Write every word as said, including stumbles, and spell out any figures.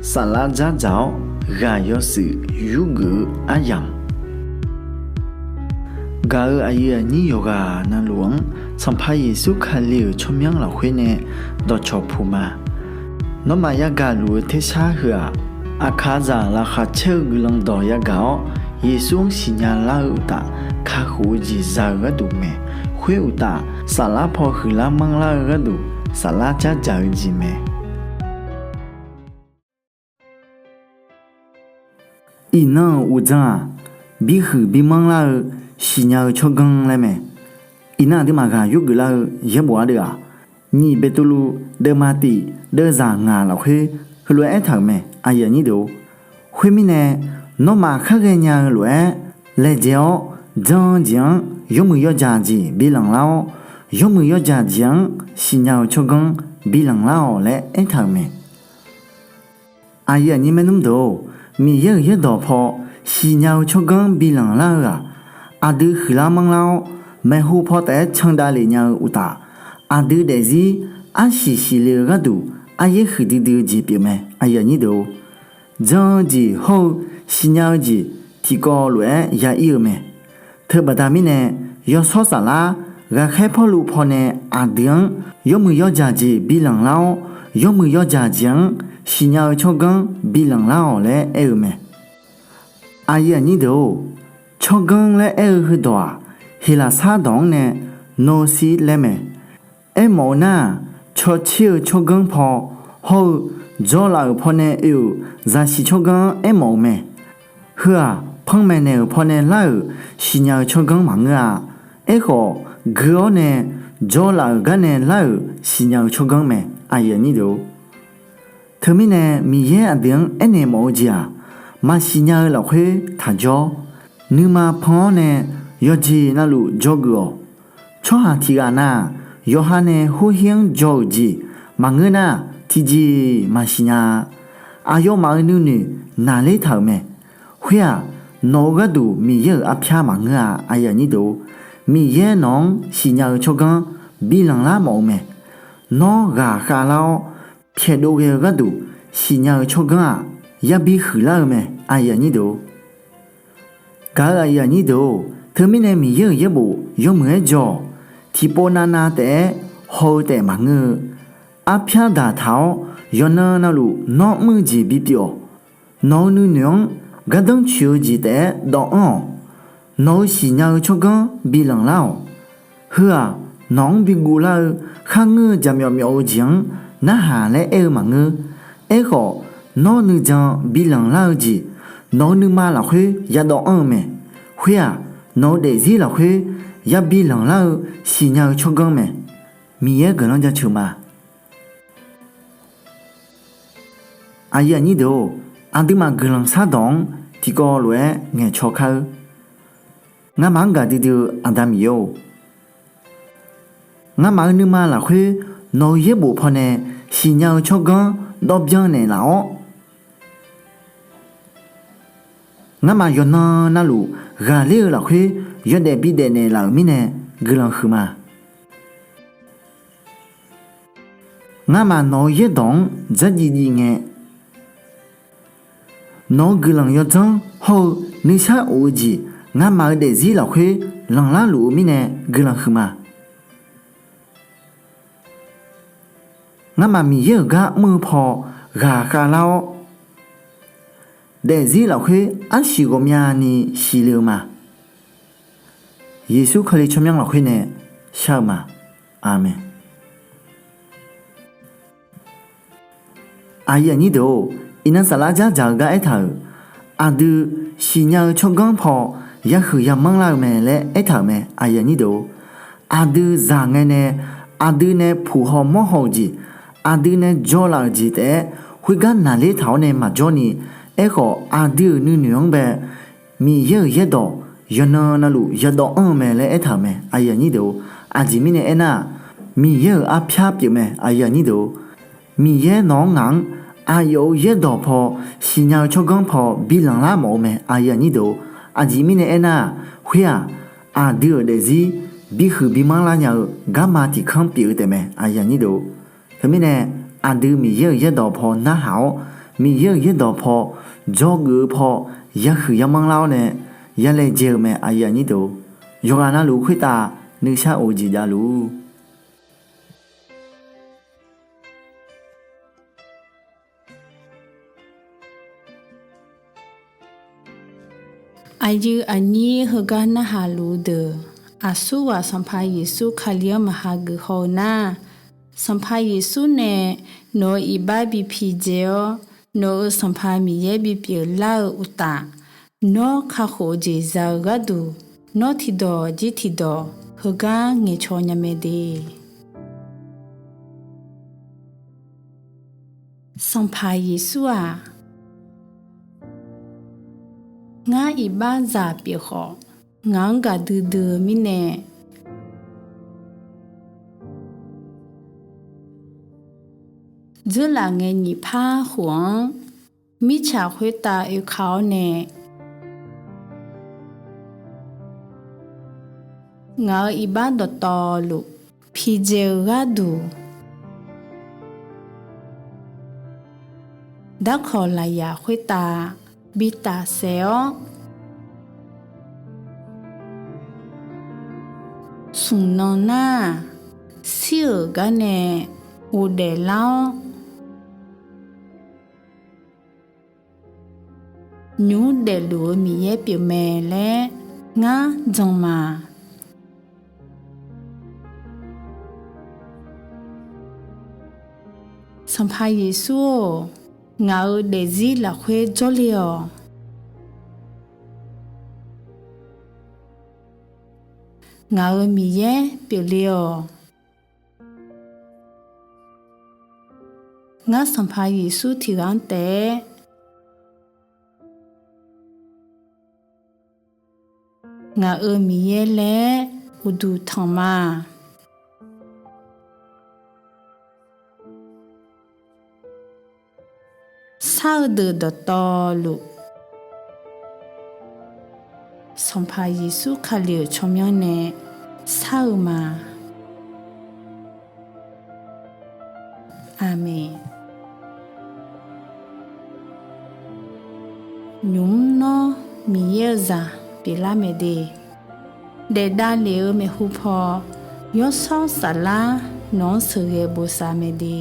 Saflar dzardzaq-awr ghaq yawshuif yurgeuf-eu aryamq, gaq-euq aqyuif aqnyir yawqghaq navluf-anr Sanqpaq Yeqsur Kali-euq tsawrmyanr lafkhoer nae dawqcawq puq ma. Nawmaf yagaq luf-eu tersar heu-aq, aqkaqzaq laqkhaq caer-eu guiqlanq dawq yagaq-awr, Yeqsur-anr siqnya lar-eu uqtaf, kakhof-eu jeq za-eu gharduq mae. Khoer uqtaf, saflar paw huiqlar manrlar-eu gharduq, saflar dzardzaq-eu jeq mae. Iqnan-euq uqdzan-aq, bihuiq bimanr lar-eu siqnya-eu tsawrganr laer mae. Iqnan aqduimaf ghaq yurgeuf lar-eu yaerbof ardeuv-aq, nyiq Beqtuvluv deuvma tiq deuvzaq ngaq lafkhoer heulof-aer aertaq-euq mae. Khoermirnae, nawmaf kharghae nya-eu lof-aer laejae-awr, jan-eu jeq-anr yawmuiq yawdzaq jeq bilanq lar-awr, yawmuiq yawdzaq jeq-anr siqnya-eu tsawrganr bilanq lar-awq laer aertaq-euq mae. Aqyuif aqnyir maernmr deuq-or, Miqyaer-euq yaerdawq paw siqnya-eu tsawrganr bilanq lar-eu-aq, aqdui huiqlar manrlar-awr, maeqhu paw taef-aer candav lef nya-eu uqtaf, aqdui daefzir arsiq siqle-eu gharduq aryaer huiqdui dui-eu jeq pyeufmae. Jan-eu jeq hawr-eu siqnya-eu jeq tiqkawv lof-aer ya ir-eu mae. Teubaqda mirnae, Yawshawr Saflar ghaqkhaer Pawrluv pawnae aqdui-anr yawmuiq yawdzaq jeq bilanq lar-awr, yawmuiq yawdzaq jeq-anr siqnya-eu tsawrganr bilanq lar-awq laer aer-eu mae. Aqyuif aqnyir deuq-or, tsawrganr laer aer-eu heudawq-aq, Heqlaqsar dawq-anr nae gnosis laer mae. Aermawf-eu nar-aq, cawtser-eu tsawrganr paw hawr-eu dzawlaf-euq pawnae oe-euq zaqsiq tsawrganr-anr aermawf-eu mae. Heu-aq, panmaeq naeq-euq pawnae lar-euq siqnya-eu tsawrganr maqngeur-a. Aerkhawf, gui-awr nae dzawlaf-euq garnae lar-euq siqnya-eu tsawrganr mae. Teumirnae Miqyaer aqdui-anr aernaeq mawf-eu jeq-aq, maqsiq nya-eu lafkhoer taqjawr. Nuima pan-awr nae yawqjeq navluf dzawgeuf-awq. Tsawrhaq tiqghaq nav-aq, yawqha nae hor her-anr jaw-euq jeq maqngeur nar, tiqjeq-iq maqsiq nya-a. Aqyawfmaf-euq nuinoeq naqler taq-euq mae. Khoer-aq, nawq-eu gharduq Miqyaer-euq arpyar maqngeur-a. Miqyaer nawq-anr siqnya-eu tsawrganr bilanq lar mawf-eu mae. Nawr ghaqkhav lar-awr pyaeqdov ghae-eu gharduq siqnya-eu tsawrganr-aq, yabi huiqlar-eu mae. Gaq-eu aqyuif aqnyir deuq-or, teumirnae Miqyaer-euq yaerbof yawmuiq-aer jawr-awq. Tiqpov navnav taef-aer haw-eu taef maqngeur-eu, arpyar daqtaq-awr yawqnan navluf nawr mr-eu jeq bipyeuf-awq. Nawq-eu nuinoeq-anr gardanr tsoeq-eu jeq taef-aer dawvanr-awq. Nawq-eu siqnya-eu tsawrganr bilanq lar-awq. Heu-aq, nawq-anr biguvlar-eu kharngeur-eu jaqmyawf myawf-eu jeq-anr narhaq laer aer-eu maqngeur. Aerkhawf, nawr nuijan bilanq lar-eu jeq nawq-eu nuima lafkhoer yadawv anr-eu mae. Khoer-aq, nawq-eu daefzir lafkhoer yabi lanqlar-eu siqnya-eu tsawrganr mae. Miqyaer guiqlanq jaceuq ma. Aqyuif aqnyir deuq-or, aqduimaf guiqlanq shardawq-anr tiqkawv lof-aer ngaeqcaw kar-eur. Ngamaf-anr gaqdui dui-eu Aqda Miqyaer-or, ngamaf-eu nuima lafkhoer nawq-eu yaerbof pawnae siqnya-eu tsawrganr dawvbyan naeqlaf-awr, ngamaf yawqnan navluf ghaqler-eu lafkhoer yawdaef bidaef naeqlaf-euq mirnae guiqlanq huiqma. Ngamaf nawq-eu yaerdawq-anr dzardziv dziv ngae, nawq-eu guiqlanq yawdzanr hawr-eu nuisar of-eu jeq ngamaf-eu daefzir lafkhoer lanqlar luf-eu mirnae guiqlanq huiqma. Ngamaf Miqyaer-euq gar mr-eu paw ghaqkhav lar-awr, daefzir lafkhoer arsiq ghawqmyani siqle-eu ma. Yeqsur Kali tsawrmyanr lafkhoer nae shar-eu ma. Aqmeq. Aqyuif aqnyir deuq-or, iqnan saflar dzardzaq-eu gar aertaq-euq, aqdui siqnya-eu tsawrganr paw yahuiq yamanr lar-eu mae laer aertaq-euq mae. Aqdui zaq ngae nae, aqdui nae puq haw mawr haw-euq jeq, aqdui nae jawrlaf-euq jeq taef-aer khoergar naqler taq-awr nae maqjawr ni, aerkhawf aqdui-euq nuinoeq-anr bae Miqyaer-euq yaerdawq yawqnan navluf yadawv anr-eu mae laer aertaq-euq mae. Aqjeq mirnae aernar-aq, Miqyaer-euq arpyar pyeufmae. Miqyaer nawq-anr ngaq-anr aqyawf-euq yaerdawq paw siqnya-eu tsawrganr paw bilanq lar mawf-eu mae. Aqjeq mirnae aernar-aq, khoer-aq, aqdui-euq daefzir bihuiq bimanr lar nya-eu garma tiq kanr pyeuf-eu taefmae. Teumirnae aqdui Miqyaer-euq yaerdawq paw narhaq-awr, Miqyaer-euq yaerdawq paw dzawgeuf-eu paw yahuiq yamanr lar-awr nae yalaejae-euq mae. Yawqghaq navluf khoertav nuisar of-eu jeq javluf-ur. Aqyuif aqnyir heugar narhaq luf-eu deuq, aqsurghaq Sanqpaq Yeqsur Kali-anr maqha geuf haw-eu nar, Sanqpaq Yeqsur nae nawq-euq iqbax bi piqdzae-awr, nawq-euq Sanqpaq Miqyaer bipyeuf lar-eu uqtaf, nawr kakhof-eu jeq za-eu gharduq, nawr tiqdawq jir tiqdawq heugar ngaeqcaw nya mae de. Sanqpaq Yeqsur-aq, ngar iqbaxzaq pyeuf khawf, ngaq-anr gaqdui dui-eu mirnae, dzeurlaf ngae nyiq par khof-anr mirtsaq khoertav oeka-awr nae, ngaq-euq iqbax dawqtawvluf piqdzae-eu gharduq, darkawq lafyaq khoertav bi tafsaef-awr, smq nan nar-aq, shir-euq gar nae ghofdaef lar-awr, nymq mr daefluf-eu Miqyaer pyeufmae laer ngar jan ma. Sanqpaq Yeqsur-or, ngaq-euq daefzir lafkhoer jawrle-awq. Ngaq-euq Miqyaer pyeufle-awq. Ngar Sanqpaq Yeqsur tiqghaq-anr taef-aer ngaq-euq Miqyaer laer uqduq tanq ma. Shar-eu deuq dawqtawvluf, Sanqpaq Yeqsur Kali-euq tsawrmyanr nae shar-eu ma. Aqmeq. Nymq mr nawr Miqyaer-eu zaq pyeuflar mae de. Daef davlef-eu maeqhu paw, Yawshawr Saflar nawq-anr sheuqghae bosav mae de.